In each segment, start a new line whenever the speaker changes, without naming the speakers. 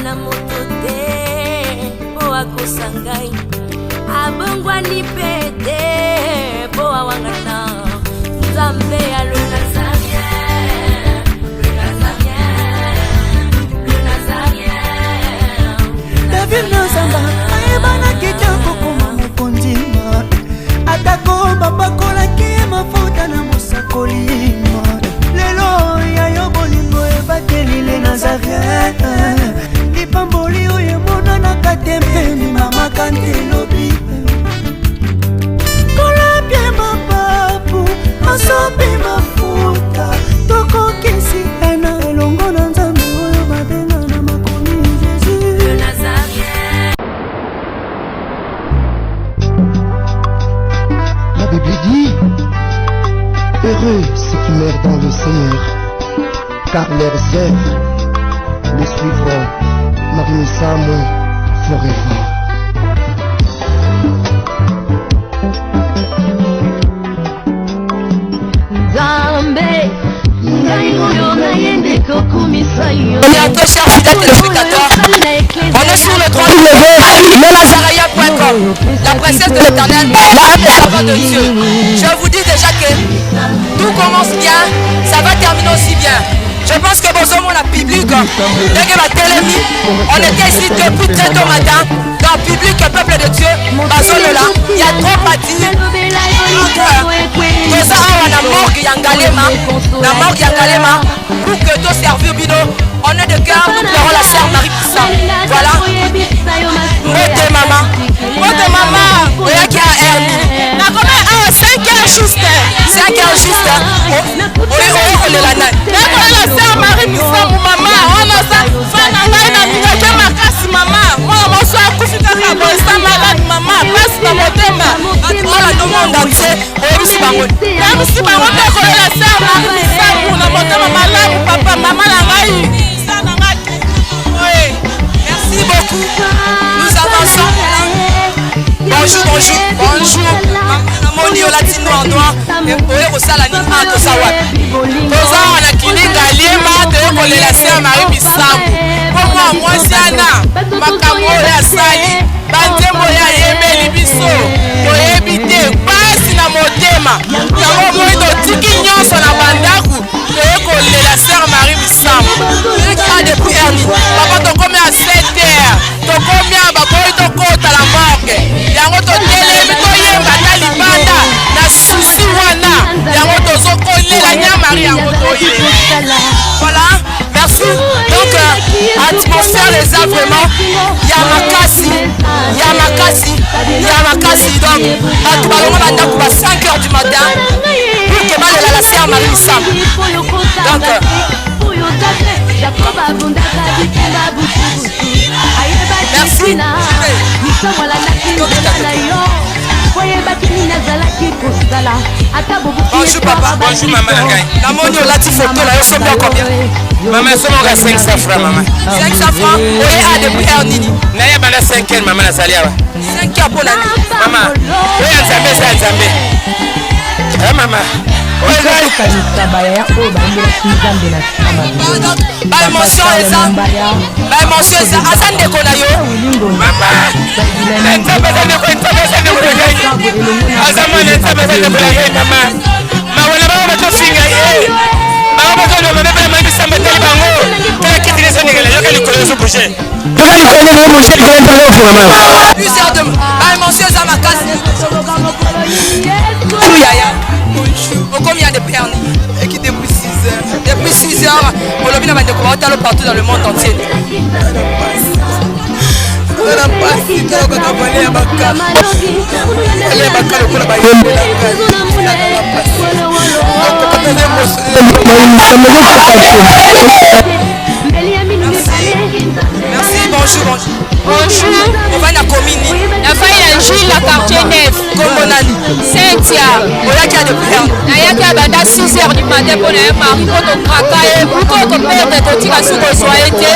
Na moto te mpo akosa ngai, abongwani mpe te mpo awangana Nzambe ya le Nazarien, le Nazarien, le Nazarien.
David Nazamba ayebanaki te kokoma mokonzi, atako bapakolaki ye mafuta na mosakoli. Lelo ya yo bolingo ebateli le Nazarien, lipamboli oyo emonanaka te mpe mimamaka nte lobi. Kolapie mapapu, asopi mafuta, tokokisi ena elongo na Nzambe oyo babenga na makomi Jésus.
Le Nazarien.
La Bible dit: Heureux ceux qui meurent dans le Seigneur, car leurs œuvres les suivront. Marie Misamu forever.
Nzambe ngai oyo naye kokumisa yo.
Bientôt, chers fidèles téléspectateurs, on est sur le www.lenazaraya.com. La princesse de l'Éternel, la servante de Dieu. Je vous dis déjà que tout commence bien, ça va terminer aussi bien. Je pense que bozomona public, ndenge batelemi, on était ici depuis très tôt matin. Dans public, peuple de Dieu, bazolela, il y a trop à dire. Donc, toza awa na morgue ya Ngalema, na morgue ya Ngalema, pour que toservir bino. On est de cœur, nous pleurons la sœur Marie Misamu. Voilà. Mbote mama.
Mbote mama.
Oyaki a heure nini?
Nakoma awa 5 heures juste.
5 heures juste. Oye oye kolela nani?
Nakolela sœur Marie Misamu, mama. Wana aza fa na ngai, nalingaki makasi, mama. Mwana mwasi akufi kaka boye sa malade, mama, pasi na motema.
Bato olanda monde entier, oyebisi bango?
Nayebisi bango nde kolela sœur Marie Misamu na motema malamu, papa, mama na ngai, sa na ngai oye.
Merci beaucoup. Nous avançons. Bonjour, bonjour, bonjour. Namoni olati noir noir. Oye kosala nini? Ah, toza wapi?
Toza awa na clinique Aliema, toye kolela sœur Marie Misamu mpo mwa mwasi ana makambo oyo asali, banzembo oyo ayembeli biso, toyebi te, pasi na motema. Yango moi totiki nyonso na bandako, toye kolela sœur Marie Misamu.
Toyeki a depuis heure nini?
Papa, tokomi a 7 heures, tokomi a baboyi tokota na morgue. Yango totelemi, toyemba na libanda na susi wana. Yango tozokolela nyamari, yango toyemba.
Voilà, merci. Donc, atmosphère eza vraiment ya makasi, ya makasi, ya makasi. Donc, bato balongo bandako ba 5 heures du matin pour que balela la sœur Marie Misamu. Donc,
Jacob abundaka bitumba butubutu, ayebaki
Merci.
ntina Misamu alandaki nzela na yo, oyebaki nini azalaki kosala ata bobuki.
Bonjour, papa.
Bonjour, mama na ngai.
Namoni olati photo na yo, sombi ya combien?
Mama, esomoka 500 francs, mama.
500 francs. Oye a depuis heure nini?
Naye banda 5 heures, mama, nazali awa.
5 heures, mpo na nini?
Mama, oyo ya Nzambe eza ya Nzambe. Mama, oyo eza
Kokanisa bayaya oyo bayembelaki Nzambe na nsima mabele.
Baémotion eza, baémotion eza. Aza ndeko na yo?
Mama, na Nzambe aza ndeko, Nzambe aza ndeko na ngai, aza mwana Nzambe, aza ndeko na ngai, mama. Mawana bango batofinga ye, bango batoloba mpe na bisamba etali bango. Tala kiti ezoningela, yoka likolo ezobouge, yoka likolo ndenge ebouge, likolo ntango ofungama.
Plusieurs de baémotion eza makasi. Yaya, okomi ya depuis heure nini?
Eki depuis 6 heures.
Depuis 6 heures. Olobi na bandeko baotalo partout dans le monde entier?
Toza na mpasi, tala kaka vale ya baka, ale ya baka lokola bayembelaka, ezalaka mpasi, nakoka mpenza émotionnel.
Merci. Bonjour, bonjour.
Bonjour.
Ovandi na commune nini?
Nafai na Jules, na quartier 9.
Kombo nani?
Cynthia.
Oyaki ya depuis heure?
Nayaki ya banda 6 heures du matin mpo na ye Marie, mpo tokraka ye buto, toperdre, totika su kozwa ye te.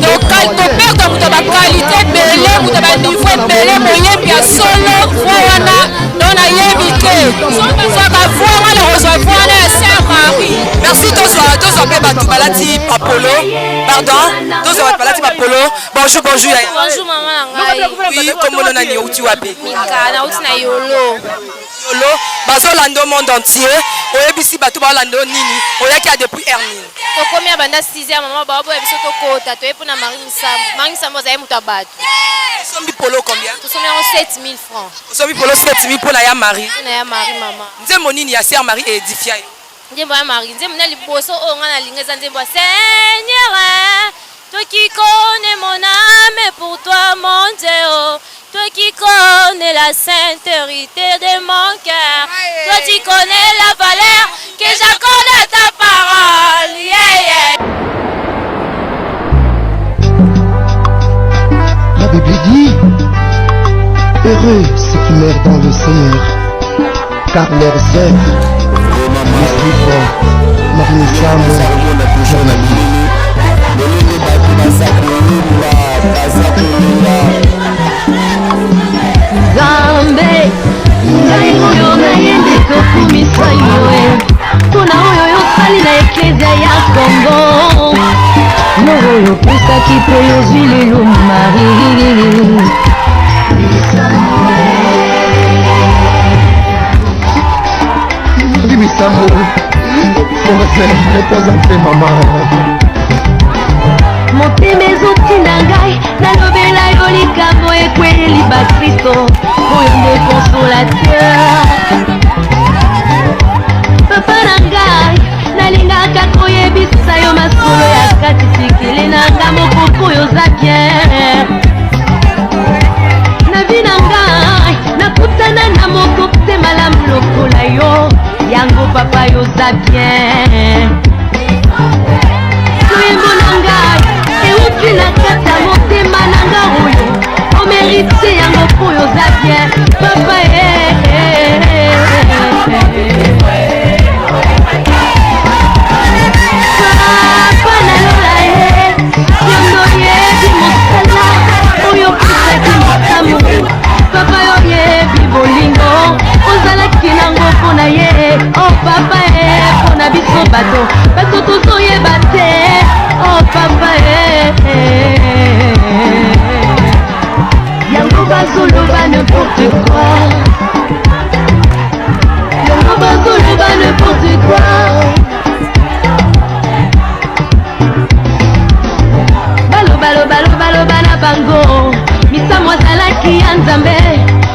Toperdre moto ya baqualité ebele, moto ya baniveau ebele, moyembi ya solo. Voi wana don nayebi te soki bazwaka voi wana, kozwa voi wana ya sœur Marie.
Merci. Tozwa, tozwa mpe bato balati bapolo. Pardon, tozwa bato balati bapolo. Polo. Bonjour, bonjour yaya.
Bonjour maman na ngai.
Oui, kombo nani, outi wapi?
Mika, nauti na Yolo.
Yolo, bazolanda au monde entier. Oyebisi bato balanda yo nini? Oyaki ya depuis heure nini?
Tokomi ya banda 6 heures, mama baoboya biso tokota, toye mpona Marie Misamu. Marie Misamu azali moto ya bato.
Osombi polo combien?
Tosombi yango 7000 francs.
Osombi polo 7000 mpona ya Marie.
Mpona ya Marie mama.
Nzembo nini ya Sœur Marie édifia yo?
Nzembo ya Marie, nzembo na liboso oyo ngai nalinga eza nzembo ya Seigneur, toi qui connais mon âme, pour toi mon Dieu, oh. Toi qui connais la sainteté de mon cœur, toi tu connais la valeur que j'accorde à ta parole. Yeah, yeah.
La Bible dit: heureux ceux qui meurent dans le Seigneur, car leurs œuvres les suivront. Marie Misamu, journaliste.
Nzambe, ngai oyo nayebi kokumisa yo e, mpona oyo yosali na eklezia ya Kongo, loro oyo opesaki mpe yozwi lelo Marie.
Marie Misamu, forever, repose en paix, maman.
Motema ezotinda ngai nalobela yo likambo ekweli bakristo oyo nde consolateur. Papa na ngai, nalingaka koyebisa yo masolo ya kati sikili na nga moko oyo oza bien na vi na ngai, nakutana na moko te malamu lokola yo. Yango papa, yo oza bien. Loyembo na ngai euti na kati ya motema na nga oyo omérite yango mpo oyo oza bien, papa eh, eh, eh, eh. Papa na lola ye, yo nde oyebi mosala oyo opesaki Misamu. Papa, yo oyebi bolingo ozalaki nango mpo na ye. O oh, papa e, mpo na biso bato bato tozoyeba te. O oh, papa e, yango bazoloba n'importe quoi, yango bazoloba n'importe quoi. Balobalobalobaloba na bango, Misamu azalaki ya Nzambe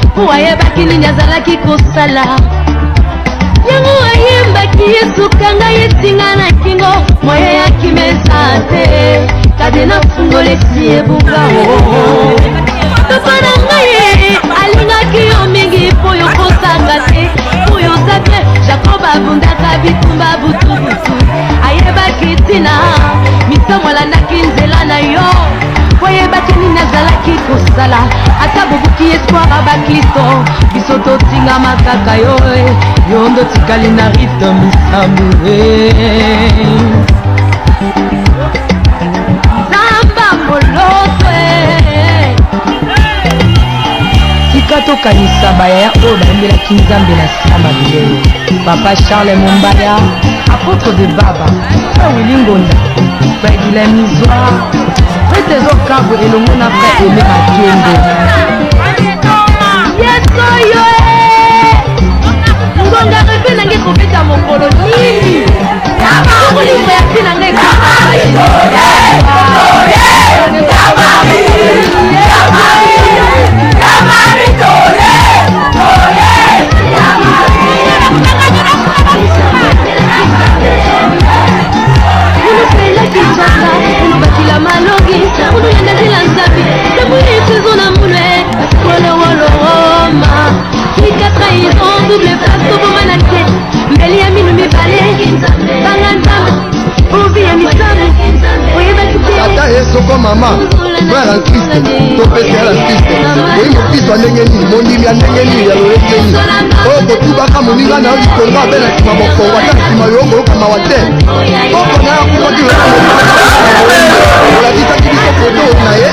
mpo ayebaki nini azalaki kosala. Yango ayembaki Yesu kanga ye singa na kingo, moye ya kimesa te, kade na fungolesi ebunga. O papa na ngai, alingaki yo mingi mpo yo kosanga te, mpo yo oza bien. Jacob abundaka bitumba butubutu, ayebaki ntina. Misamu alandaki nzela na yo po ayebaki nini azalaki kosala. Ata bobuki espoir ya baklisto, biso totingama kaka yo e. Yo ndo tikali na rite Misamu e. Nzamba moloto e.
Tika tokanisa bayaya oyo bayembelaki Nzambe na nsima mabele: papa Charles Mombaya, apôtre de Baba, frère Willi Ngonda, frère Guilhem Mizwa, frère Trésor Kabwe elongo na frère Aimé Makembo.
Yesu oyo e, ngonga reve na ngai ekobeta mokolo nini? Bolingo ya ntina ngai. Unupela Kinshasa, unubakila malongi, unuyenda nzela Nzambe namuyesizo na munwe wolowolowoma. Tika trahison, double face, toboma na te mbeli ya minu mibale. Banga Nzambe, ovi ya Misamu oyebaki te.
Tata ye soko mama, frère en Christ to mpe sœur en Christ, oyi mokristo ya ndenge nini, mondimi ya ndenge nini, ya lolenge nini oyo kotubaka moninga na yo likongo abe na nsima mokongo, ata nsima yo okoyoka mawa te. Koko na yo akufaki, olakisaki biso foto na ye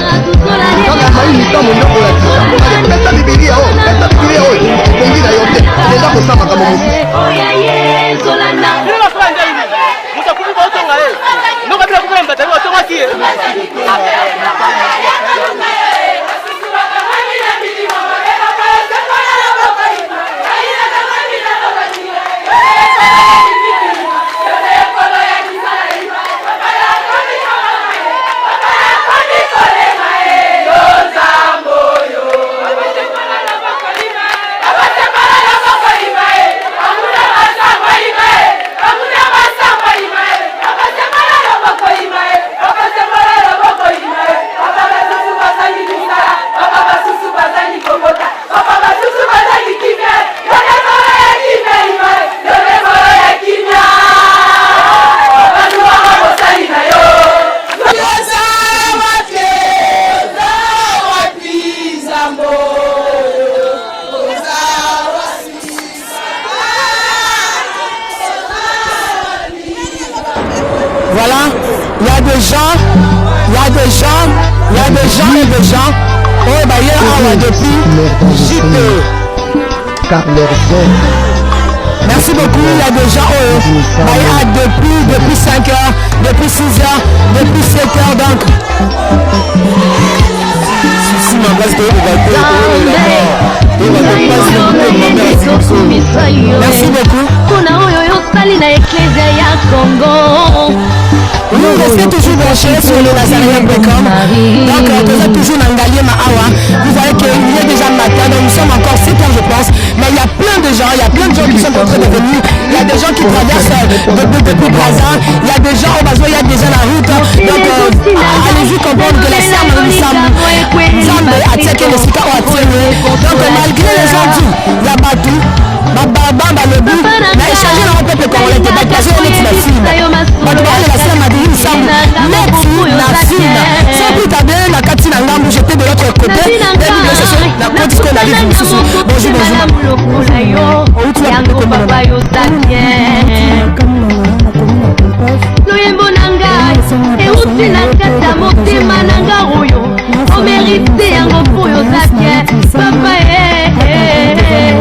kaka Mai Misamu nde olakisa. Pesa bibilia oyo, pesa bibilia oyo ebongi na yo te, eza kosala makambo mosusu.
Moto akufi, baotonga ye. Ndoko abila kufa na mbata, batongaki ye.
Voilà, il y a des gens, il y a des gens, il y a des gens et des gens. Oh, bah, il y a depuis JP.
Car leurs œuvres
Merci beaucoup, il y a des gens oh, bah, il y a depuis, depuis 5 heures, depuis 6 heures, depuis 7 heures donc. Merci beaucoup.
mpona oyo yosali na eklezia ya congo
Oui, restez toujours branchés sur le Nazarien.com. Donc, euh, vous toujours dans Ngaliema Awa. Vous voyez qu'il est déjà matin, donc nous sommes encore 7 heures, je pense. Mais il y a plein de gens, il y a plein de gens qui sont en train de venir. Il y a des gens qui traversent euh, depuis, depuis Brazza. Il y a des gens au Bazo, il y a déjà la route. Donc, euh, allez-y comprendre que la sœur Marie Sam, Nzambe atiaki na esika oyo atie ye. Donc, euh, malgré les gens il y a Batou, bababa balobi na échange nango peuple congolais te bato bazoya neti na film bato baolela sœur Madeline Sambu neti na film soki tabe na kati na ngambu j'étais de l'autre côté na koti sikoyo na livre mosusu bonjour bonjour outi na
yango papa yoza bien loyembo na ngai euti na kati ya motema na nga oyo omerite yango mpo oza bien papa eh, eh, eh,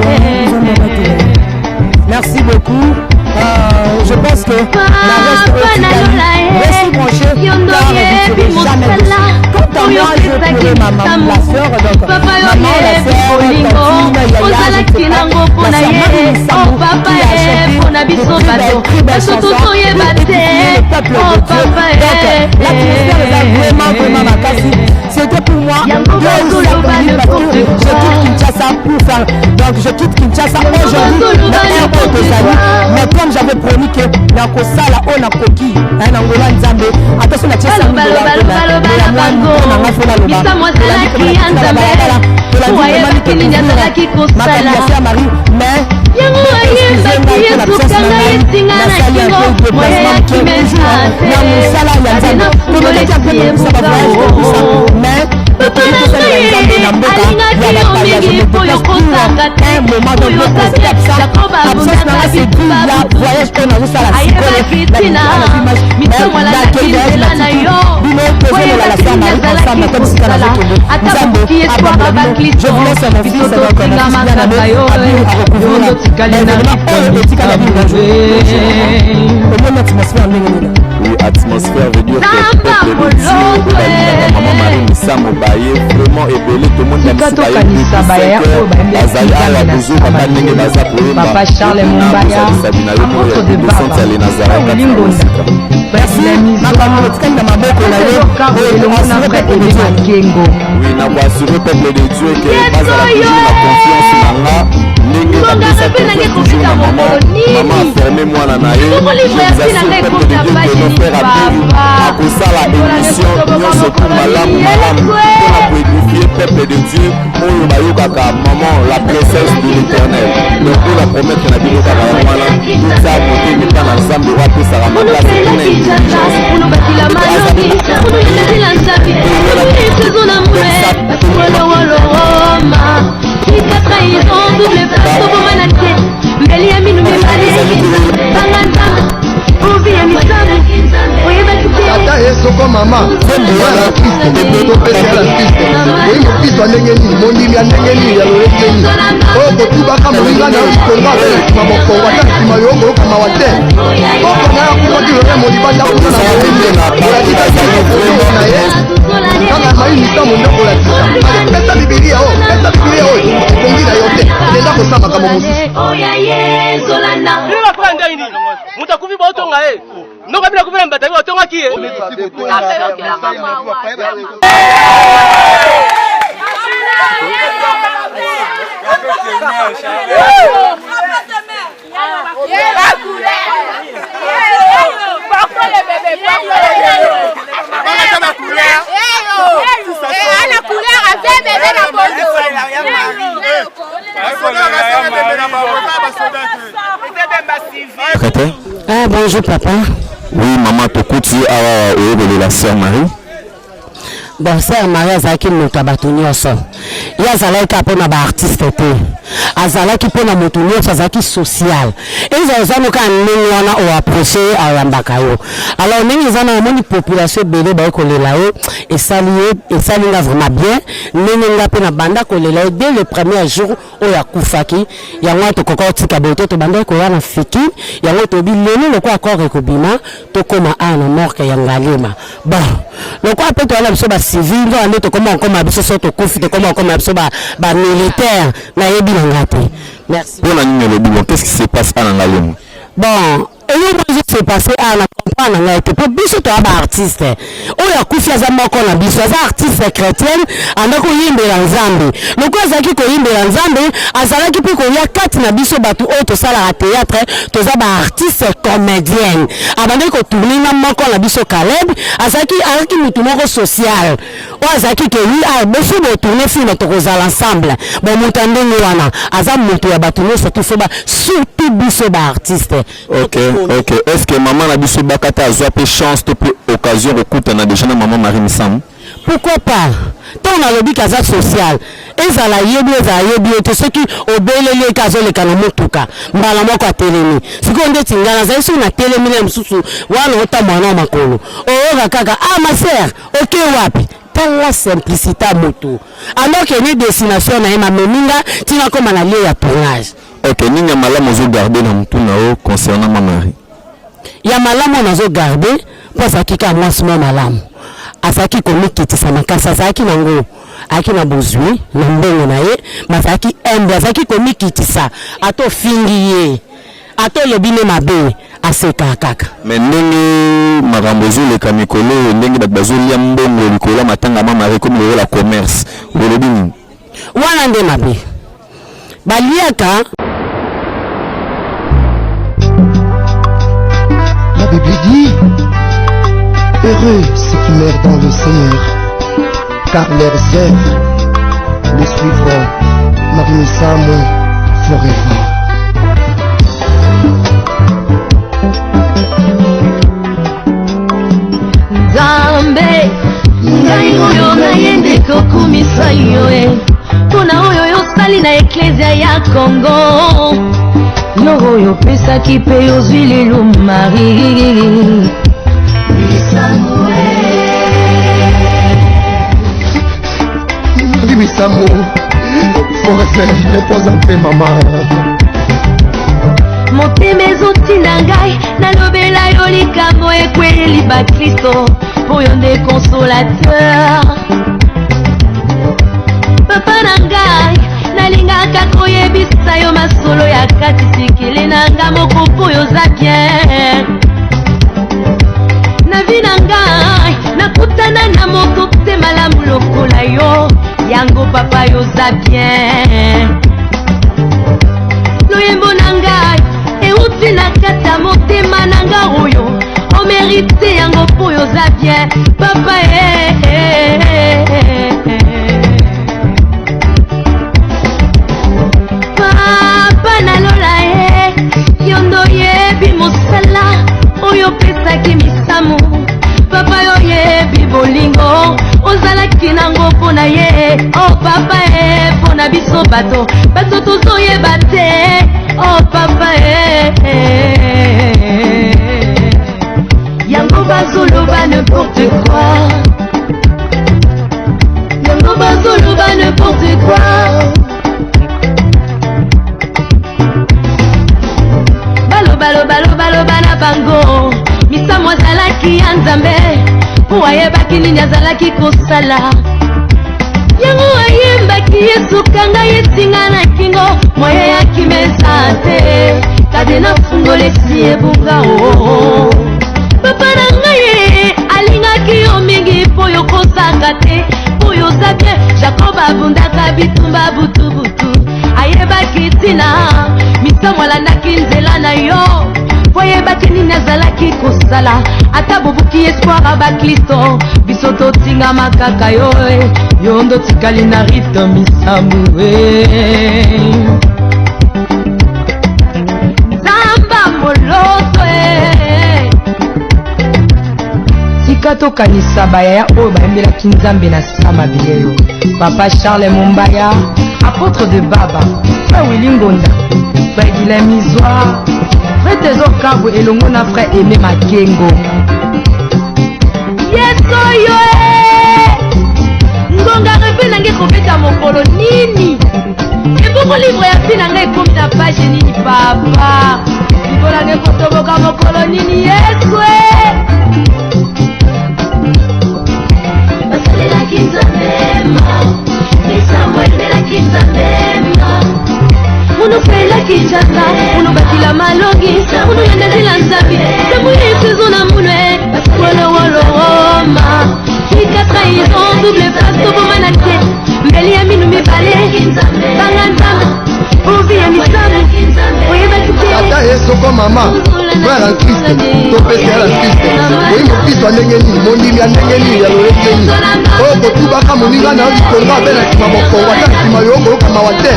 Merci beaucoup. Euh, je pense que la reste
papa na lola
reste branchée
yo
car
ndoyebi
vous ne serez jamais
mosala
déçus. Quant à
oyo
moi, je
opesaki
pourrais ma maman, la sœur, donc
papa yo
maman, la
oyebi
sœur,
bolingo
tantine, yaya, je
ozalaki
ne sais pas,
nango mpo
la
na
sœur
ye
Marie
o
Misambo,
papa
qui a
e
chanté
mpo na
de
biso
très
bato
belles, très belles
bato
chansons
tozoyeba
pour
te
édifier le peuple
o
de Dieu.
papa
Donc,
e
l'atmosphère est vraiment, vraiment makasi. C'était pour moi
Yango
deux ou
bazoloba
cinq minutes parce que
n'importe
je
quoi.
quitte Kinshasa pour faire. Donc, je quitte Kinshasa aujourd'hui.
bazoloba
Na airport
n'importe
ozali.
quoi.
Mais comme j'avais promis que nakosala oyo nakoki hein, na ngola nzambe ata so natie
Baloba, loba, loba, loba na bango. Misambo azalaki ya Nzambe. Po ayebaki nini azalaki kosala.
Marie mais
yango ayembaki yesu kanga esinga na kingo moye ya kimesa te
na mosala ya
Ade
nzambe
nafungolesi ebuka o.
mais
papa na ngai alingaki yo mingi mpo yo kozanga te oyo oza te jakob abundaka bitumba ayebaki ntina misomo alandaki nzela na yo oyebaki nini azalaki kosala ata boki espoir baklisto biso totingama kaka yo yo nde otikali na
omoni atmosphère ndenge nini
Oui, atmosphère veut dire que
Nzamba
peuple de Dieu
moloko,
oyo balingaka mama Marie Misamu baye vraiment ebele tomoni na
Tika
biso baye
tokanisa
depuis
bayaya
5
oyo
heures
bayembelaki
bazali awa
Nzambe na
kozoka
Samba
ndenge
Bilelo.
baza koyemba
Papa Charles
Epona
Mumbaya,
bozalisa bina yo moko
apôtre
ya
de
Bible
Baba,
Centre ya Nazareth kati
Willy
na
Ngonda,
mosika.
merci makambo otikali na maboko na yo
Oyo elongo na
assuré
frère
peuple de
Aimé
Dieu.
Makengo.
Oui, na koassure peuple de Dieu que bazala toujours na confiance na nga ndenge
Ngonga
bapesa
mpe nange
confiance toujours
ekobeta
na mama
mokolo nini?
mama aforme mwana na ye
Bongo
je
livre ya
vous
ntina
assure
ngai
peuple de
ekota
Dieu que
page
nos frères
nini,
Abeli
papa?
akosala émission
Mpona
nyonso
mokolo
tu malamu
nini,
malamu
Yesu, eh.
mpona koédifie peuple de Dieu oyo bayokaka maman la princesse de l'éternel donc oyo na promettre na bino kaka yango wana totia motema epa na nzambe oyo apesaka makasi mpona intelligence
mbeli ya minu mibale banga nzambe ovi ya misamu oyebaki te
ata ye soko mama mwana ya kristo topesela kristo oyi mokristo ya ndenge nini mondimi ya ndenge nini ya lolenge nini oyo kotubaka moninga na yo likongo aza na nsima mokongo ata nsima yo okoyoka mawa te koko na yo akufaki lolemo libanda kuna na moyende olakisaki mokongo na ye kaka mai misamu nde olakisa ale pesa bibilia oyo pesa bibilia oyo ebongi na yo te kenda kosala makambo mosusu
bino bakola ndenge nini moto akufi baotonga ye ndoko bino akufi na mbata batongaki ye
Prêté
Ah, bonjour papa.
Oui, maman tokuti awa oyebelela sœur Marie.
Bon, sœur Marie azalaki moto ya bato nyonso. Ye azalaki kaka mpo na baartiste te, azalaki mpo na moto nyonso, azalaki social. Ezala oza no kaka ndenge wana oapproche ye, ayambaka yo. Alors ndenge eza na omoni population ebele baye kolela ye, esali ye, esali nga vraiment bien ndenge nga mpe nabanda kolela ye dès le premier jour oyo akufaki. Yango wana tokoka kotika boye te, tobandaki koya na fiki yango, toyebi lelo lokola corps ekobima, tokóma awa na morgue ya Ngaliema. Bon, lokola mpe toya na biso bacivil, nzoka nde tokóma kokóma biso so tokufi, tokóma kokóma biso bamilitaire, nayebi na nga te. Merci.
Mpo na nini olobi bon? Qu'est-ce qui se passe ana Ngaliema?
Bon, eloko ezo se passe awa na comprendre na ngai te, mpo biso toya baartiste. Oyo akufi aza moko na biso, aza artiste chrétienne, anda koyimbela Nzambe. Lokola azalaki koyimbela Nzambe, azalaki mpe koya kati na biso bato oyo tosalaka théâtre, toza baartiste comédienne. Abandaki kotourne na moko na biso Caleb. Azalaki motu moko social oyo azalaki ke wi ah, boso botourne film, tokozala ensemble. Bon, moto ya ndenge wana aza moto ya bato nyonso, tout ba surtout biso baartiste.
Ok, est ce que mama na biso Bakata azwa mpe chance to mpe occasion kokutana déjà na mama Marie Misamu?
Pourquoi pas? Ntango nalobi ke aza social, ezala yebi, ezala yebi yo te, soki obeleli eke azoleka na motuka, mbala moko atelemi. Sikoyo ndeti ngai nazali, soki natelemi na mosusu wana otambola na makolo, oyoka kaka: "Ah, ma sœur, oke wapi?" Tala simplicité ya moto, alors ke ni destination na ye mamemi nga ntina koma na lieu ya tournage.
Ok, nini ya malamu ozogarde na motu na yo concernant ma Marie?
Ya malamu nazogarde, mpo azalaki kaka mwasi mwa malamu, azalaki komikitisa makasi. Azalaki nango, ayaki na bozwi na mbongo na ye, ma azalaki humble, azalaki komikitisa. Ata ofingi ye, ata olobi ne mabe, asekaka kaka.
Mais ndenge makambo ezoleka mikolo oyo, ndenge bato bazolia mbongo likolo ya matanga ma Marie, komi lokola commerce, olobi nini?
Wana nde mabe baliaka.
La Bible dit: Heureux ceux qui meurent dans le Seigneur, car leurs œuvres les suivront. Marie Misamu forever.
Nzambe, ngai oyo naye nde kokumisa yo e mpona oyo yosali na eklezia ya Kongo, yo oyo opesaki mpe yozwi lelo Marie.
Marie Misamu forever, repose en paix, maman.
Motema ezotinda ngai nalobela yo likambo ekweli bakristo, oyo nde consolateur. Papa na ngai, nalingaka koyebisa yo masolo ya kati sikili na nga moko mpo oyo oza bien na vie na ngai. Nakutana na moto te malamu lokola yo, yango papa yoza bien. Loyembo na ngai euti na kati ya motema na nga, oyo omérite yango mpo oyo oza bien, papa eh, eh, eh, eh. Papa nalola ye, yo ndo oyebi mosala oyo opesaki Misamu. Papa, yo oyebi bolingo ozalaki nango mpo na ye. O oh, papa e, mpo na biso bato bato tozoyeba te. O oh, papa e, yango bazoloba n'importe quoi, yango bazoloba n'importe quoi. Balobalobalobaloba na bango, Misamu azalaki ya Nzambe mpo ayebaki nini azalaki kosala. Yango ayembaki: "Yesu, kanga ye singa na kingo, moye ya kimesa te, kade nafungola esi ebunga." O papa na ngai, alingaki yo mingi mpo yo kozanga te, mpo yo oza bien. Jacob abundaka bitumba butubutu, ayebaki ntina. Misamu alandaki nzela na yo mpo ayebaki nini azalaki kosala. Ata bobuki espoir ya baklisto, biso totingama kaka yo e. Yo ndo tikali na rite Misamu e. Nzamba moloto e.
Tika tokanisa bayaya oyo bayembelaki Nzambe na sa mabele yo. Papa Charles Mombaya, apôtre de Baba, frère Willy Ngonda, frère Guilain Mizwa, frère Trésor Kabwe elongo na frère Aimé Makengo.
Yesu oyo e ngonga reve na ngai ekobeta mokolo nini ebongo livre ya vie na ngai ekomi na page nini papa libola ngai ekotoboka mokolo nini yesu e
basalelaki nzambe ma misambo emelaki nzambe ma
munufelaki njaka munubakila malongi munuyandazila nzambi semuyesuzo na munwe wolowolowoma tika trahison double face tobomana te mbeli ya minu mibale banga nzambe ovi ya misamu oyebaki te
Tata ye soko mama frère en Christ to pe sœur en Christ oyi mokristo ya ndenge nini mondimi ya ndenge nini ya lolenge nini oyo kotubaka moninga na yo likongo abe na nsima mokongo ata nsima yo okoyoka mawa te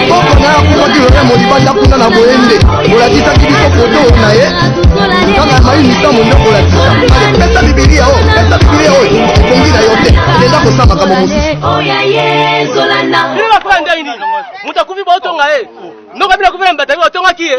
koko na yo akufaki lolemo libanda kuna na boyende olakisaki biso foto na ye kaka mayi misambo nde okolakisa ale pesa bibilia oyo pesa bibilia oyo ebongi na yo te kenda kosala makambo mosusu
moto akufi baotonga ye noko abila akufi na mbata batongaki ye.